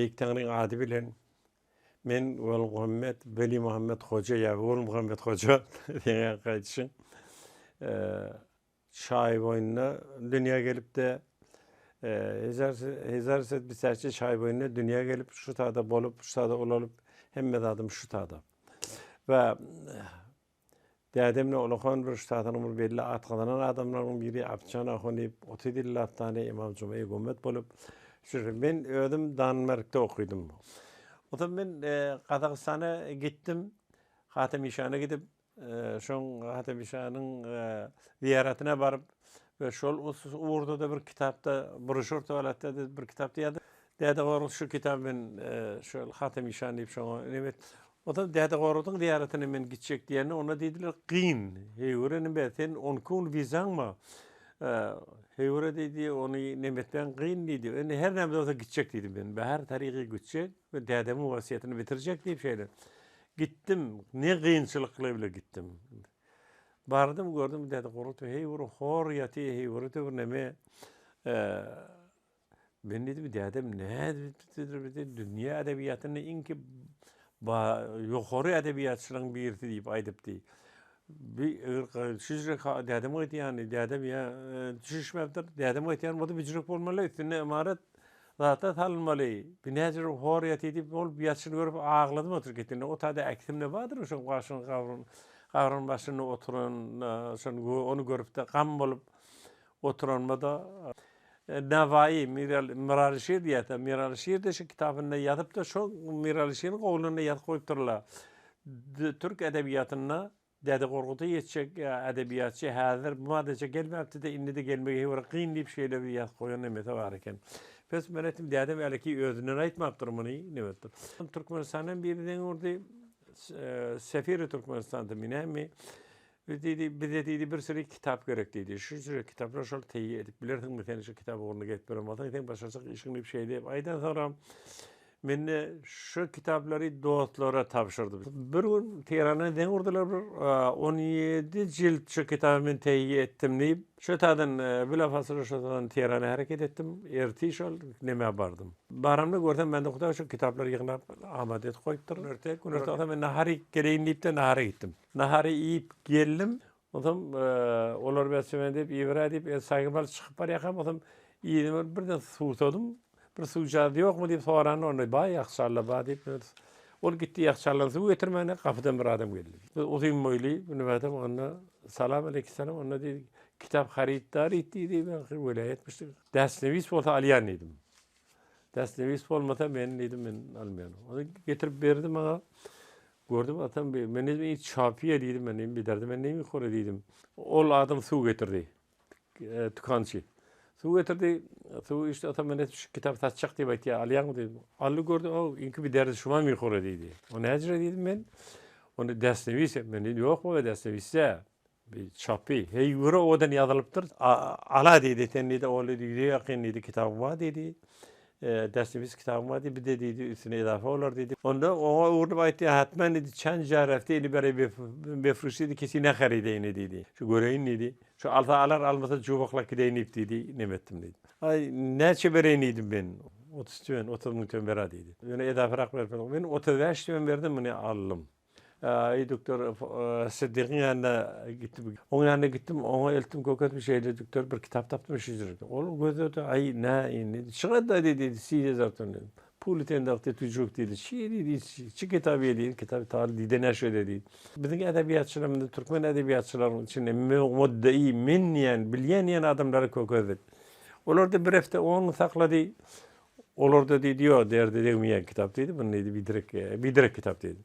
Beýik Taňryň ady bilen men Welmuhammet Welimuhammet hoja ýa Welmuhammet hoja seň aýdyşyň Çaýboýunda dünýä gelip-de Hezar Bisäçi Çaýboýunda dünýä gelip şu tada bolup şu tada ulalyp hemme zadym şu tada. We Dädem ne ulakan bir ştatynyň bir belli at gazanan adamlarynyň biri Abtjan ahun diýip 30 ýyllap tany Imam Juma Gommet bolup şu men özüm Danmarkda okydym. Onsoň men Gazagystana gitdim. Hatem işana gidip şoň Hatem işanyň zyýaratyna baryp we şol ugurda-da bir kitapda broşur tuwaletde bir kitapda ýazyp Däde Gorkut şu kitaby men şol Hatem işan diýip şoňa neme Onsoň Däde Gorkudyň zyýaratyna men gitjek diýende, onda diýdiler, Gyn, heýwere neme, sen on iki gün wizaň bar. Heýwere diýdi, ony neme etmäň gyn diýdi. Indi her näme-de bolsa gitjek diýdim men. Bäher taryhy gitjek we dädemiň wesýetini bitirjek diýip şeýle. Gitdim, ne kynçylyklar bile gitdim. Bardym, gördüm, Däde Gorkut heýwere hor ýatyr, heýwere töwir neme. Men diýdim, dädem nädip dünýä edebiýatynda iň ki ýokary edebiýatçylaryň birisi diýip aýdypdy. Bir şüjrek dädem aýdýany, dädem ýa düşüşmäpdir. Dädem aýtýan bolsa büjrek bolmaly, üstünde ymarat zatlar salynmaly. Bir näjür hor ýaty diýip, ol ýatyşyny görüp agladym oturyp gitdim. O taýda äksimde bardyr şoň gaşyň gabryň gabryň başynda oturan şony ony görüp-de gam bolup oturanma-da Nawaýy, Miralyşir diýýärler. Miralyşir-de şu kitabynda ýazypdyr. Şo Miralyşiriň oglunda ýazyp goýupdyrlar. Türk edebiýatynda Däde Gorkuda ýetjek edebiýatçy häzir bu madaça gelmäpdi-de, indi-de gelmegi heý bir kyn diýip şeýle bir ýazyp goýan nemesi bar eken. Pes men aýtdym, dädem häliki özünden aýtmapdyr muny, nemepdir. Türkmenistandan biri zeň urdy. Sefiri Türkmenistanda minämi? Biz diýdi, bize diýdi bir süri kitap gerek diýdi. Şu süri kitaplar şol teýi edip bilersiňmi sen şu kitap ugrunda gezip beren bolsaň seň başarjak işiň diýip şeýle diýip aýdan soňra mende şu kitaplary dostlara tabşyrdym. Bir gün Tehrana zeň urdular bir 17 jilt şu kitaby men teýi etdim diýip. Şu taýdan bilafasla şu taýdan Tehrana hereket etdim. Ertir şol nämä bardym. Baramda görsem mende hudaý şu kitaplary ýygnap amat edip goýupdyr. Günorta günorta men nahar iýip geleýin diýip-de nahara gitdim. Nahary iýip geldim. Onsoň olar bersemen diýip, iýiber-ä diýip, el saýgym alyp çykyp barýarkam, onsoň yzyma birden suwsadym. Bir suwjaz ýokmy diýip soranda, onda bar, ýahşalla bar diýip, ol gitdi ýahşallan suw getirmäne, gapydan bir adam geldi. Bir uzyn boýly bir adam, onda salam aleýkissalam, onda diýdi, kitap harytdaryt diýdi, men welaýatmyş. Destnewis bolsa alýan diýdim. Destnewis bolmasa men diýdim, men almaýan. Ony getirip berdi maňa. Gördüm atam bir, men dedim hiç çapiye diýdim, men dedim bir derdi men neymi kore diýdim. Ol adam suw getirdi. E, tükançy. Suw getirdi. Suw işte atam men şu kitap satjak diýip aýtýar, alýaňmy diýdim. Aldy gördi, o inki bir derdi şuma mi kore diýdi. O näjire diýdim men. Onu destnewis, men dedim ýok bu destnewis. Bir çapy, heý göre owadan ýazylypdyr. Ala diýdi, sen diýdi, ol diýdi, ýüze ýakyn diýdi, kitabyň bar diýdi. Destnewis kitabyň bar diýdi, bir-de diýdi, üstüne edafa bolar diýdi. Onda oňa öwrülip aýtdy, hatman diýdi, çen jarefti ini bere befruşi diýdi, kesi neharide ini diýdi. Şu göreýin diýdi. Şu alsa alar, almasa jubaklap gideýin diýip diýdi, neme etdim diýdi. Aý, näçe bereýin diýdim men. 30 tümen, 30 müň tümen ber-a diýdi. Ýöne edafarak berip, men 35 tümen berdim, muny aldym. Aý doktor Siddigiň ýanyna gitdim. Oň ýanyna gitdim, oňa eltdim köketmi şeýle doktor bir kitap tapdym şu ýerde. Ol gözledi, aý nä indi çygat-da diýdi, size zatdan diýdi. Puly tendakdy tüjük diýdi. Çi diýdi, çi kitap diýdi, kitap tal diýdi näşe diýdi. Biziň edebiýatçylarymyzda türkmen edebiýatçylarynyň içinde muddai men diýen, bilýän diýen adamlary kökezdik. Olar-da bir hepde on gün saklady. Olarda diýdi, ýok, derde degmeýän kitap diýdi, bu diýdi, biderek, biderek kitap diýdi.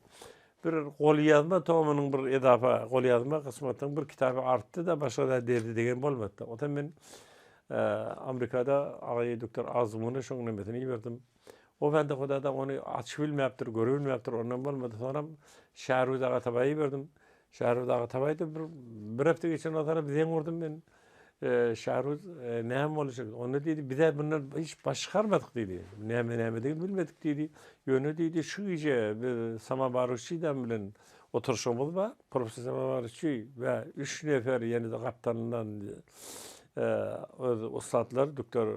Bir golýazma tomynyň bir edafa golýazma kysmatynyň bir kitaby artdy-da, başga da derdi degen bolmady. Onsoň men Amerikada agaýy doktor Azmuny şoň nemesini iberdim. O bende huda-da ony açyp bilmäpdir, görüp bilmäpdir, ondan bolmady. Soňram Şähruz aga tabaýy iberdim. Şähruz aga tabaýda bir, bir hepde geçenden soňra zeň urdum men. Şahruz näme boldy şeýle? Onda diýdi, bize bundan hiç baş çykarmadyk diýdi. Näme nämedigini bilmedik diýdi. Ýöne diýdi, şu gije biz Sama Baruşçydan bilen oturyşygymyz bar. Professor Sama Baruşçy we üç nefer ýene-de gapdalyndan. Öz ussatlar doktor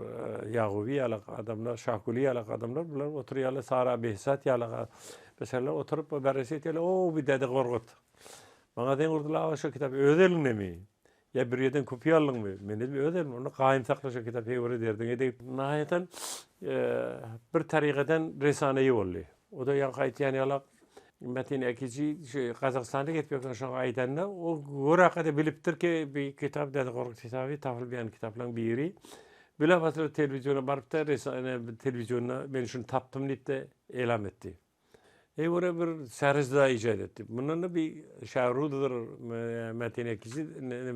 Ýaguby ýaly adamlar, Şahguly ýaly adamlar bular oturýarlar, Sara Behzat ýaly beşerler oturyp barresi etýärler, o bi Däde Gorkut. Maňa zeň urdular, aga şo kitap öz eliňdemi? Ýa bir ýerden kopýa aldyňmy? Men dedim öz elim, onda gaýym sakla şo kitap heý bir derdiňe degip. Nahaýatan bir tarykadan resaneýi boldy. O-da ýaňky aýtýan ýalak Metin Ekiji şu Gazagystanda gezip ýörken şoňa aýdanda, o göraka-da bilipdir ki, bi kitap Däde Gorkut kitaby tapylmaýan kitaplaryň biri. Bilabasyr telewiziona baryp-da, telewizionda men şuny tapdym diýip-de elam etdi. Eý görä bir särjda ijat etdi. Mundan-da bir Şährudydyr Metin Ekiji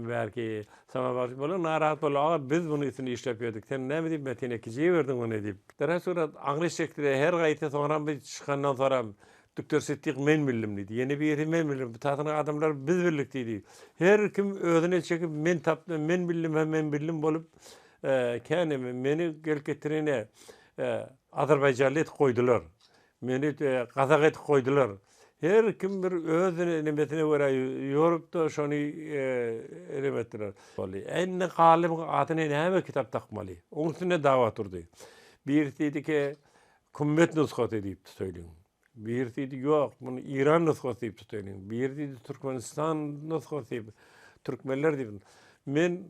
belki Sama bagşy bolar narahat boldy. Aga biz munuň üstünde işläp ýördük. Sen näme diýip Metin Ekijiye berdiň muny diýip. Derhal surat aňry çekdi-de her gaýta soňram bir çykandan soram Düktor Sitdik men bildim diýdi. Ýene biri men bildim. Bu tasynyň adamlary biz bildik diýdi. Her kim özüne çekip men tapdym, men bildim hem men bildim bolup kän meni gelip getirene Azerbaýjanly edip goýdular. Meni gazak edip goýdular. Her kim bir öz nemesine görä ýorup-da şony neme etdiler. Boldy. Indi galybyň adyna näme kitap dakmaly? Oň üstünde dawa turdy. Birisi diýdi ki, Kümmet nusgasy diýip tutaýlyň. Birisi diýdi, ýok, muny Eýran nusgasy diýip tutaýlyň. Biri diýdi, Türkmenistan nusgasy diýip, türkmenler diýip. Men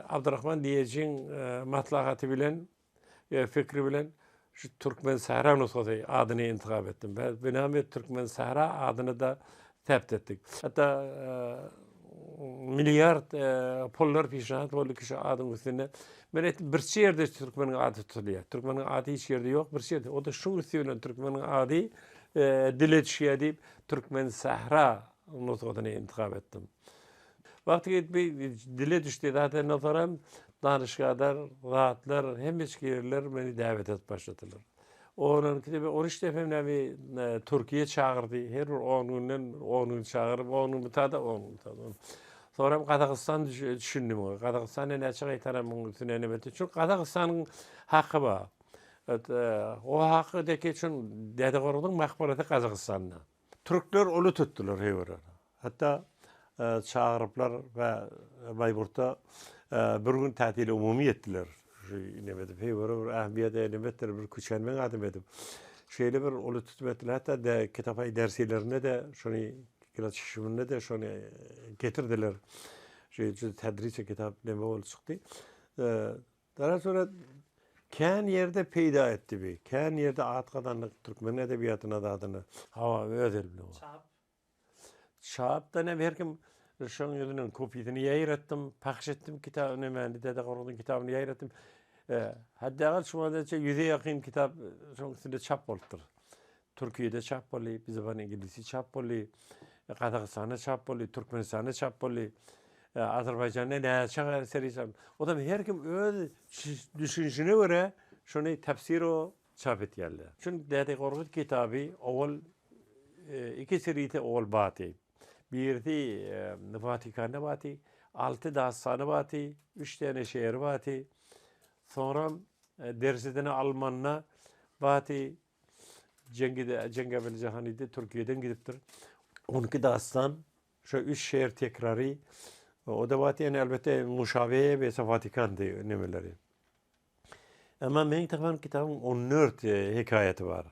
Abdurahman diýejiň maslahaty bilen Fikri bilen şu Türkmen sähra nusgasy adyny intihap etdim. Binami Türkmen sähra adyny-da sebt etdik. Hatda milliard pullar pişnahat boldy ki şu adyň üstünde. Men aýtdym, birçe ýerde türkmeniň ady tutulýar. Türkmeniň ady hiç ýerde ýok, birçe ýerde. O-da şuň üsti bilen türkmeniň ady dile düşýär diýip, Türkmen sähra nusgasyny intihap etdim. Wagty gelip bir dile düşdi. Zaten ondan soňram danyşgahlar, zatlar, hemmeçik ýerler meni däwet edip başladylar. Onunki de 13 defa näme Türkiýe çagyrdy. Her bir 10 günden 10 gün çagyryp, 10 gün bitada, 10 gün bitada. Soňram Gazagystan düşündi muňa. Gazagystan näçe gaýtaram muň üstüne näme etdi. Çünki Gazagystanyň haky bar. O haky deki üçin Däde Gorkudyň makbarasy Gazagystanda. Türkler uly tutdular heýwere. Hatda çagyryplar we Baýburtda bir gün tätili umumy etdiler. Şu neme edip heýwere bir ähmiýet neme etdiler bir küçenmeň adam edip. Şeýle bir uly tutum etdiler. Hatda de kitapaý dersilerinde de şony kilaçyşymynda de şony getirdiler. Şu tedriçe kitap neme bolup çykdy. Gara surat kän ýerde peýda etdi bi. Kän ýerde at gazandyk türkmen edebiýatyna zadyna. Hawa öz elimde bar. Çap. Çapdan hem her kim şoň ýüzünden kopiýasyny ýaýratdym, pahş etdim kitaby nämäni Däde Gorkudyň kitabyny ýaýratdym. Hatda şu wagta ýüze ýakyn kitap şoň üstünde çap bolupdyr. Türkiýede çap boldy, bir zaman inglisi çap boldy, Gazagystanda çap boldy, Türkmenistanda çap boldy, Azerbaýjanda näçe eseri çap. O zaman her kim öz düşünişine görä şony tefsir o çap etýärler. Çünki Däde Gorkut kitaby owal iki serisi owal baty. Birisi Watikanda baty, alty dastany baty, üç däne şeýeri baty. Soňra dersidini almanda baty Jengide Jengewel Jahanide Türkiýeden gidipdir. 12 dastan, şu üç şeýer tekrary. O da wagt ýene elbetde Muşabe we Vatikan nemeleri. Emma meň tapan kitabym 14 hekaýaty bar.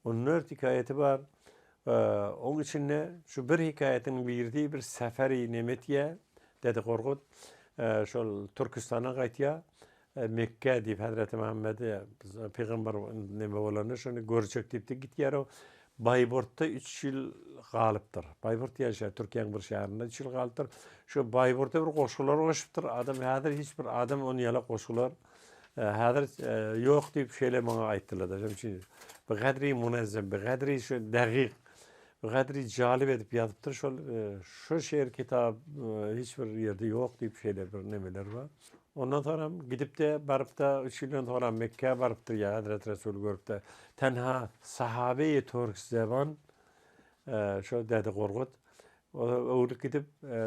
14 hekaýaty bar. Oň içinde şu bir hekaýatyň birisi bir seferi nemetýä, Dede Gorkut şol Türkistana gaýtýar. Mekge diýip Hazreti Muhammedi pygamber neme bolanda şony görjek diýip de gitýär o. Baýburtda 3 ýyl galypdyr. Baýburt diýen şäher Türkiýäniň bir şäherinde 3 ýyl galypdyr. Şu Baýburtda bir goşgular goşupdyr. Adam häzir hiç bir adam ony ýaly goşgular häzir ýok diýip şeýle maňa aýtdylar da. Şonuň üçin bi gadri munazzam, bi gadri şu dagyk, bi gadri jalyp edip ýazypdyr şol şu şeýr kitap hiç bir ýerde ýok diýip şeýle bir nemeler bar. Ondan soňam gidip-de, baryp-da, üç ýyldan soňram Mekgä barypdyr, ýa Hezreti Resuly görüp-de, tenha sahabeýi türkzeban, şo Däde Gorkut, o öwrülip gidip,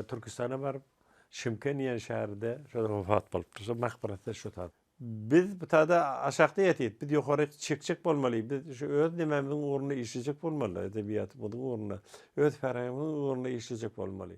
Türküstana baryp, Şimken diýen şäherde şo wepat bolupdyr. Şo makbarasy şo tar. Biz bu tada aşakda ýatyr, biz ýokaryk çekjek bolmaly, biz şu öz nemämiziň ugrunda işlejek bolmaly, edebiýatymyzyň ugrunda, öz ferhengimiziň ugrunda işlejek bolmaly.